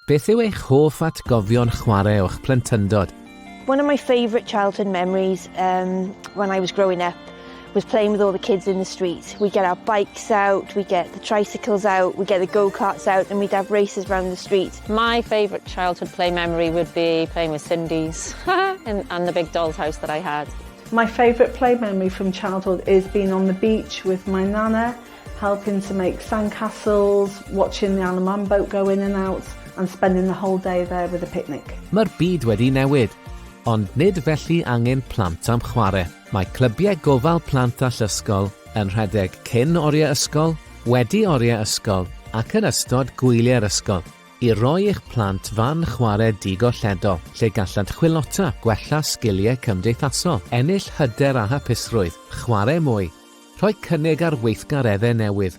Beth yw eich hoff atgofion chwarae o'ch plentyndod? One of my favourite childhood memories when I was growing up was playing with all the kids in the street. We'd get our bikes out, we'd get the tricycles out, we'd get the go-karts out and we'd have races round the street. My favourite childhood play memory would be playing with Cindy's and, and the big doll's house that I had. My favourite play memory from childhood is being on the beach with my nana, helping to make sandcastles, watching the Isle of Man boat go in and out and spending the whole day there with a picnic. Mae'r byd wedi newid, ond nid felly angen plant am chwarae. Mae clybiau gofal plant all-ysgol yn rhedeg cyn oriau ysgol, wedi oriau ysgol ac yn ystod gwyliau'r ysgol i roi i'ch plant fan chwarae digolledol lle gallant chwilota, gwella sgiliau cymdeithasol, ennill hyder a hapusrwydd, chwarae mwy, rhoi cynnig ar weithgareddau newydd,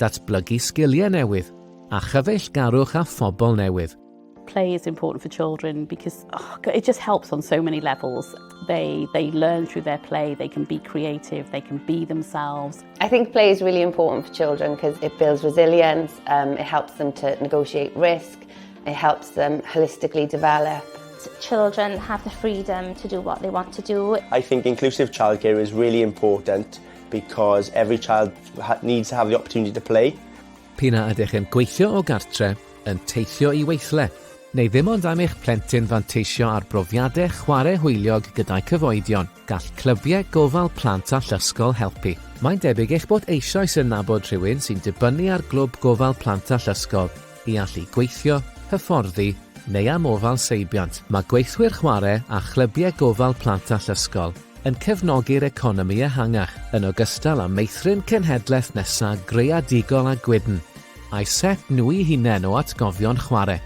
datblygu sgiliau newydd, a chyfeillgarwch â phobl newydd. Play is important for children because, oh God, it just helps on so many levels. They learn through their play, they can be creative, they can be themselves. I think play is really important for children because it builds resilience, it helps them to negotiate risk, it helps them holistically develop. Children have the freedom to do what they want to do. I think inclusive childcare is really important because every child needs to have the opportunity to play. P'un a ydych yn gweithio o gartre, yn teithio i weithle, neu ddim ond am eich plentyn fanteisio ar brofiadau chwarae hwyliog gyda'i cyfoedion, gall clybiau gofal plant all-ysgol helpu. Mae'n debyg eich bod eisoes yn nabod rhywun sy'n dibynnu ar glwb gofal plant all-ysgol i allu gweithio, hyfforddi neu am ofal seibiant. Mae gweithwyr chwarae a chlybiau gofal plant all-ysgol yn cefnogi'r economi ehangach, yn ogystal â meithrin cenhedlaeth nesaf greadigol a gwydn, a'i set nhw eu hunain o atgofion chwarae.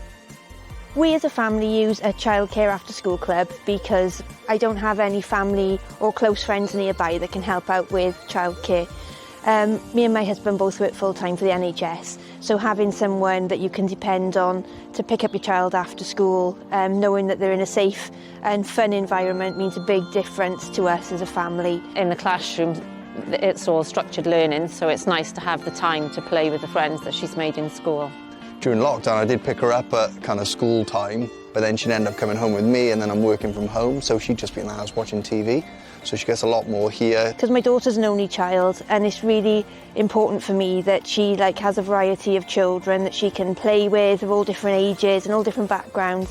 We as a family use a childcare after school club because I don't have any family or close friends nearby that can help out with childcare. Me and my husband both work full time for the NHS, so having someone that you can depend on to pick up your child after school, knowing that they're in a safe and fun environment means a big difference to us as a family. In the classroom, it's all structured learning, so it's nice to have the time to play with the friends that she's made in school. During lockdown, I did pick her up at kind of school time, but then she'd end up coming home with me and then I'm working from home, so she'd just be in the house watching TV. So she gets a lot more here. Because my daughter's an only child and it's really important for me that she, like, has a variety of children that she can play with of all different ages and all different backgrounds.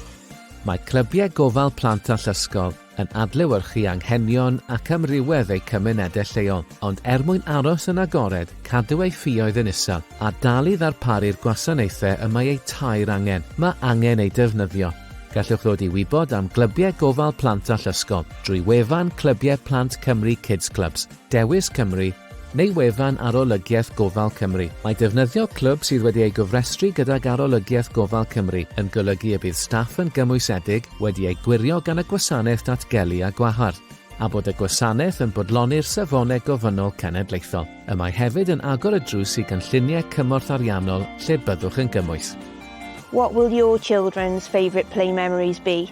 Mae clybiau gofal plant all-ysgol yn adlewyrchu anghenion ac amrywedd eu cymunedau lleol, ond er mwyn aros yn agored, cadw eu ffioedd yn isel, a dal i ddarparu'r gwasanaethau y mae eu taer angen, mae angen eu defnyddio. Gallwch ddod i wybod am glybiau gofal plant all-ysgol drwy wefan Clybiau Plant Cymru Kids Clubs, Dewis Cymru, neu wefan Arolygiaeth Gofal Cymru. Mae defnyddio clwb sydd wedi ei gofrestru gydag Arolygiaeth Gofal Cymru yn golygu y bydd staff yn gymwysedig wedi eu gwirio gan y gwasanaeth datgelu a gwahardd, a bod y gwasanaeth yn bodloni'r safonau gofynnol cenedlaethol. Y mae hefyd yn agor y drws i gynlluniau cymorth ariannol lle byddwch yn gymwys. What will your children's favourite play memories be?